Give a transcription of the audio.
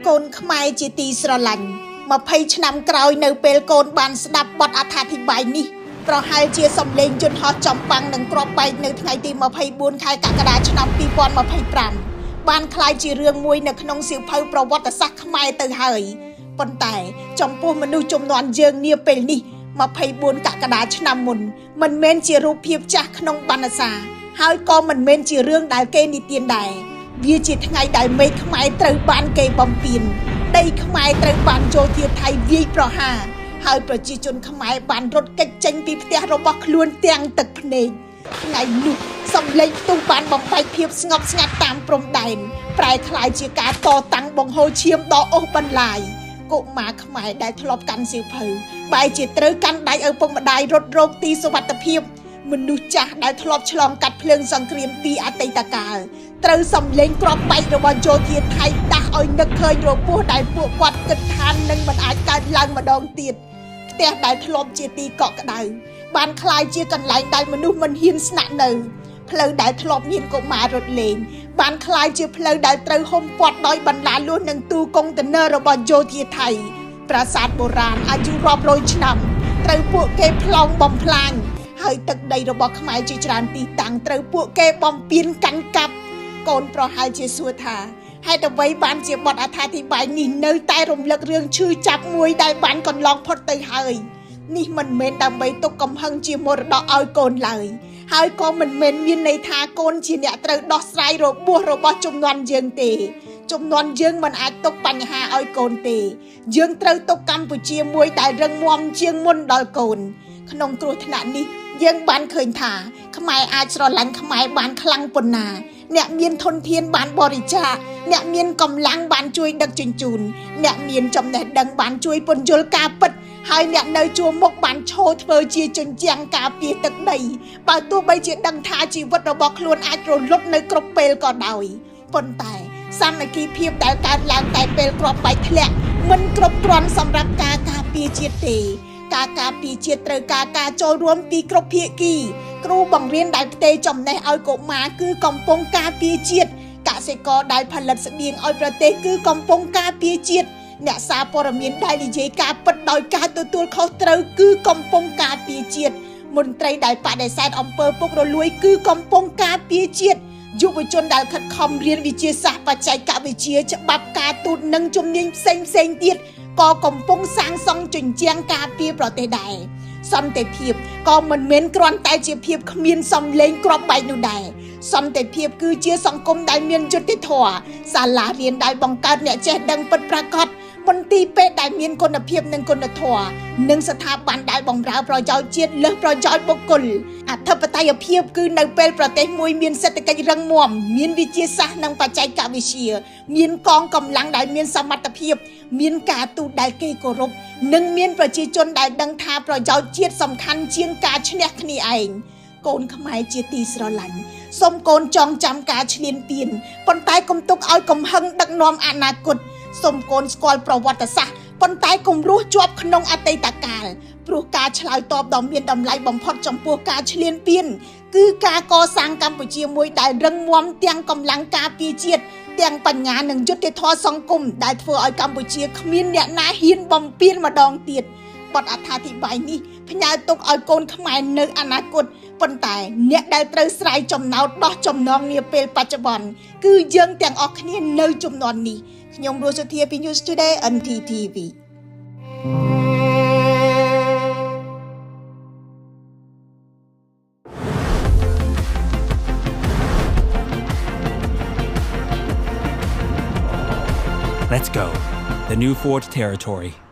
កូនខ្មែរជាទីស្រឡាញ់20ឆ្នាំក្រោយនៅពេលកូនបានស្ដាប់បទអត្ថាធិប្បាយនេះប្រហែលជាសំឡេងយន្តហោះចំបាំងនឹងគ្រាប់បែកនៅថ្ងៃទី24ខែកក្កដាឆ្នាំ2025បានក្លាយជារឿងមួយនៅក្នុងសៀវភៅប្រវត្តិសាស្ត្រខ្មែរទៅហើយប៉ុន្តែចំពោះមនុស្សជំនាន់យើងនាពេលនេះ24កក្កដាឆ្នាំមុនមិនមែនជារូបភាពចាស់ក្នុងបណ្ណសារហើយក៏មិនមែនជារឿងដែលគេនិទានដែរវាជាថ្ងៃដែលមេឃខ្មែរត្រូវបានគេបំពេញដីខ្មែរត្រូវបានយោធាថៃវាយប្រហារហើយប្រជាជនខ្មែរបានរត់គេចចេញពីផ្ទះរបស់ខ្លួនទាំងទឹកភ្នែកថ្ងៃនោះសំឡេងផ្ទុះបានបំបែកភាពស្ងប់ស្ងាត់តាមព្រំដែនប្រែក្លាយជាការតតាំងបង្ហូរឈាមដ៏អូសបន្លាយកុមារខ្មែរដែលធ្លាប់កាន់សៀវភៅបែរជាត្រូវកាន់ដៃឪពុកម្ដាយរត់រកទីសុវត្ថិភាពមនុស្សចាស់ដែលធ្លាប់ឆ្លងកាត់ភ្លើងសង្គ្រាមពីអតីតកាលត្រូវសំឡេងគ្រាប់បែករបស់យោធាថៃដាស់ឲ្យនឹកឃើញរបួសដែលពួកគាត់គិតថានឹងមិនអាចកើតឡើងម្ដងទៀតផ្ទះដែលធ្លាប់ជាទីកក់ក្ដៅបានក្លាយជាកន្លែងដែលមនុស្សមិនហ៊ានស្នាក់នៅផ្លូវដែលធ្លាប់មានកុមាររត់លេងបានក្លាយជាផ្លូវដែលត្រូវហុំព័ទ្ធដោយបន្លាលួសនិងទូកុងតឺន័ររបស់យោធាថៃប្រាសាទបុរាណអាយុរាប់រយឆ្នាំត្រូវពួកគេប្លង់បំផ្លាញហើយទឹកដីរបស់ខ្មែរជាច្រើនទីតាំងត្រូវពួកគេបំពេញកាន់កាប់កូនប្រហែលជាសួរថាហេតុអ្វីបានជាបទអត្ថាធិប្បាយនេះនៅតែរំលឹករឿងឈឺចាប់មួយដែលបានកន្លងផុតទៅហើយនេះមិនមែនដើម្បីទុកកំហឹងជាមរតកឲ្យកូនឡើយហើយក៏មិនមែនមានន័យថាកូនជាអ្នកត្រូវដោះស្រាយរបួសរបស់ជំនាន់យើងទេជំនាន់យើងមិនអាចទុកបញ្ហាឲ្យកូនទេយើងត្រូវទុកកម្ពុជាមួយដែលរឹងមាំជាងមុនដល់កូនក្នុងគ្រោះថ្នាក់នេះយើងបានឃើញថាខ្មែរអាចស្រឡាញ់ខ្មែរបានខ្លាំងប៉ុណ្ណាអ្នកមានធនធានបានបរិច្ចាគអ្នកមានកម្លាំងបានជួយដឹកជញ្ជូនអ្នកមានចំណេះដឹងបានជួយពន្យល់ការពិតហើយអ្នកនៅជួរមុខបានឈរធ្វើជាជញ្ជាំងការពារទឹកដីបើទោះបីជាដឹងថាជីវិតរបស់ខ្លួនអាចរលត់នៅគ្រប់ពេលក៏ដោយប៉ុន្តែសាមគ្គីភាពដែលកើតឡើងតែពេលគ្រាប់បែកធ្លាក់មិនគ្រប់គ្រាន់សម្រាប់ការការពារជាតិទេការការពារជាតិត្រូវការការចូលរួមពីគ្រប់ភាគីគ្រូបង្រៀនដែលផ្ទេរចំណេះឲ្យកុមារគឺកំពុងការពារជាតិកសិករដែលផលិតស្បៀងឲ្យប្រទេសគឺកំពុងការពារជាតិអ្នកសារព័ត៌មានដែលនិយាយការពិតដោយការទទួលខុសត្រូវគឺកំពុងការពារជាតិមន្ត្រីដែលបដិសេធអំពើពុករលួយគឺកំពុងការពារជាតិយុវជនដែលខិតខំរៀនវិទ្យាសាស្ត្របច្ចេកវិទ្យាច្បាប់ការទូតនិងជំនាញផ្សេងផ្សេងទៀតក៏កំពុងសាងសង់ជញ្ជាំងការពារប្រទេសដែរសន្តិភាពក៏មិនមែនគ្រាន់តែជាភាពគ្មានសំឡេងគ្រាប់បែកនោះដែរសន្តិភាពគឺជាសង្គមដែលមានយុត្តិធម៌សាលារៀនដែលបង្កើតអ្នកចេះដឹងពិតប្រាកដមន្ទីរពេទ្យដែលមានគុណភាពនិងគុណធម៌និងស្ថាប័នដែលបម្រើប្រយោជន៍ជាតិលើសប្រយោជន៍បុគ្គលអធិបតេយ្យភាពគឺនៅពេលប្រទេសមួយមានសេដ្ឋកិច្ចរឹងមាំមានវិទ្យាសាស្ត្រនិងបច្ចេកវិទ្យាមានកងកម្លាំងដែលមានសមត្ថភាពមានការទូតដែលគេគោរពនិងមានប្រជាជនដែលដឹងថាប្រយោជន៍ជាតិសំខាន់ជាងការឈ្នះគ្នាឯងកូនខ្មែរជាទីស្រឡាញ់សូមកូនចងចាំការឈ្លានពានប៉ុន្តែកុំទុកឲ្យកំហឹងដឹកនាំអនាគតសូមកូនស្គាល់ប្រវត្តិសាស្ត្រប៉ុន្តែកុំរស់ជាប់ក្នុងអតីតកាលព្រោះការឆ្លើយតបដ៏មានតម្លៃបំផុតចំពោះការឈ្លានពានគឺការកសាងកម្ពុជាមួយដែលរឹងមាំទាំងកម្លាំងការពារជាតិទាំងបញ្ញានិងយុត្តិធម៌សង្គមដែលធ្វើឲ្យកម្ពុជាគ្មានអ្នកណាហ៊ានបំពានម្ដងទៀតបទអត្ថាធិប្បាយនេះផ្ញើទុកឲ្យកូនខ្មែរនៅអនាគតប៉ុន្តែអ្នកដែលត្រូវស្រាយចំណោទដោះចំណងនាពេលបច្ចុប្បន្នគឺយើងទាំងអស់គ្នានៅជំនាន់នេះខ្ញុំរស់សុធាពី News Today NTTV. Let's go. The new Ford Territory.